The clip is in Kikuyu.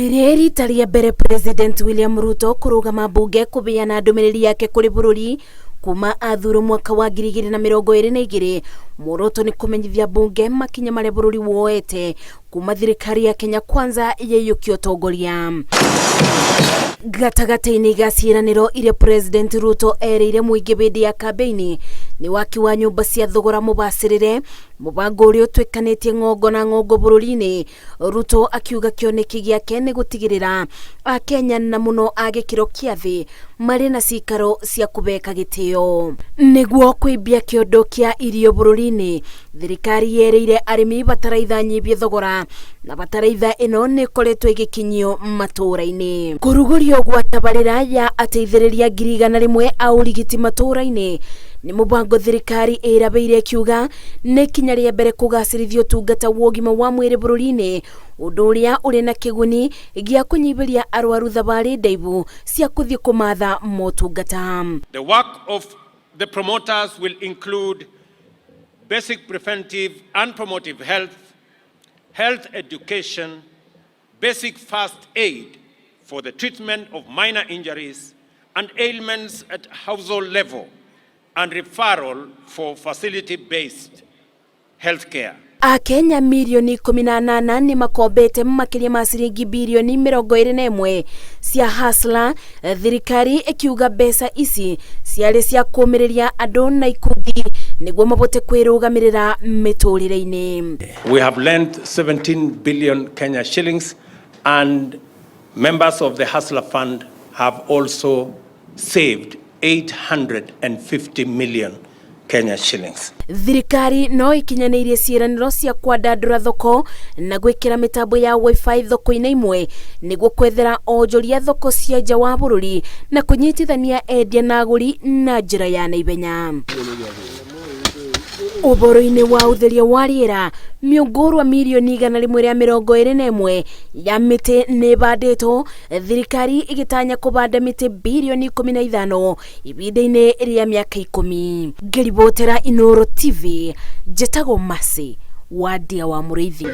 Rĩrĩ rita rĩa mbere President William Ruto kũrũgama mbunge kũbeana ndũmĩrĩri yake kũrĩ bũrũri kuma athurwo mwaka wa 2022. Muoroto nĩ kũmenyithia mbunge makinya marĩa bũrũri woete kuma thirikari ya Kenya Kwanza yaiyũkia ũtongoria. Gatagatĩ-inĩ ga ciĩranĩro iria President Ruto erĩire mũingĩ hĩndĩ ya kambĩini nĩ waki wa nyũmba cia thogora mũbacĩrĩre, mũbango ũrĩa ũtuĩkanĩtie ng'ongo na ng'ongo bũrũri-inĩ. Ruto akiuga kĩoneki gĩake nĩ gũtigĩrĩra Akenya na mũno a gĩkĩro kĩa thĩ marĩ na cikaro cia kũbeka gĩtĩo. Nĩguo kũimbia kĩondo kĩa irio bũrũri-inĩ, thirikari yerĩire arĩmi bataraitha nyibie thogora, na bataraitha ĩno nĩ ĩkoretwo ĩgĩkinyio matũũra-inĩ. Kũrugũrio gwa tabarĩra ya ateithĩrĩria 100,000 a ũrigiti matũũra-inĩ nĩ mũbango thirikari ĩrabĩire ĩkiuga nĩ ikinya rĩa mbere kũgacĩrithia ũtungata wa ũgima wa mwĩrĩ bũrũri-inĩ, ũndũ ũrĩa ũrĩ na kĩguni gĩa kũnyihĩria arwaru thabarĩ ndaihu cia kũthiĩ kũmatha motungata. The work of the promoters will include basic preventive and promotive health, health education, basic first aid for the treatment of minor injuries and ailments at household level, and referral for facility-based healthcare. Akenya mirioni 18 nĩ makombete makĩria ma ciringi birioni 21 cia Hustler, thirikari ĩkiuga mbeca ici ciarĩ cia kũmĩrĩria andũ na ikundi nĩguo mabote kwĩrũgamĩrĩra mĩtũrĩre-inĩ. We have lent 17 billion Kenya shillings, and members of the Hustler Fund have also saved 850 million Kenya shillings. Thirikari no ikinyanĩirie ciĩranĩro cia kwandandũra thoko na gwĩkĩra mĩtambo ya wifi thoko-inĩ imwe nĩguo kwethera onjoria thoko cia nja wa bũrũri na kũnyitithania endia na agũri na njĩra ya naihenya. Ũhoro-inĩ wa ũtheria wa rĩera, mĩũngũrwa mirioni 121 ya mĩtĩ nĩ ĩbandĩtwo, thirikari ĩgĩtanya kũbanda mĩtĩ birioni 15 ihinda-inĩ rĩa mĩaka 10. Ngĩribotera Inooro TV, njĩtagwo Mercy Wandia wa Mũrĩithi.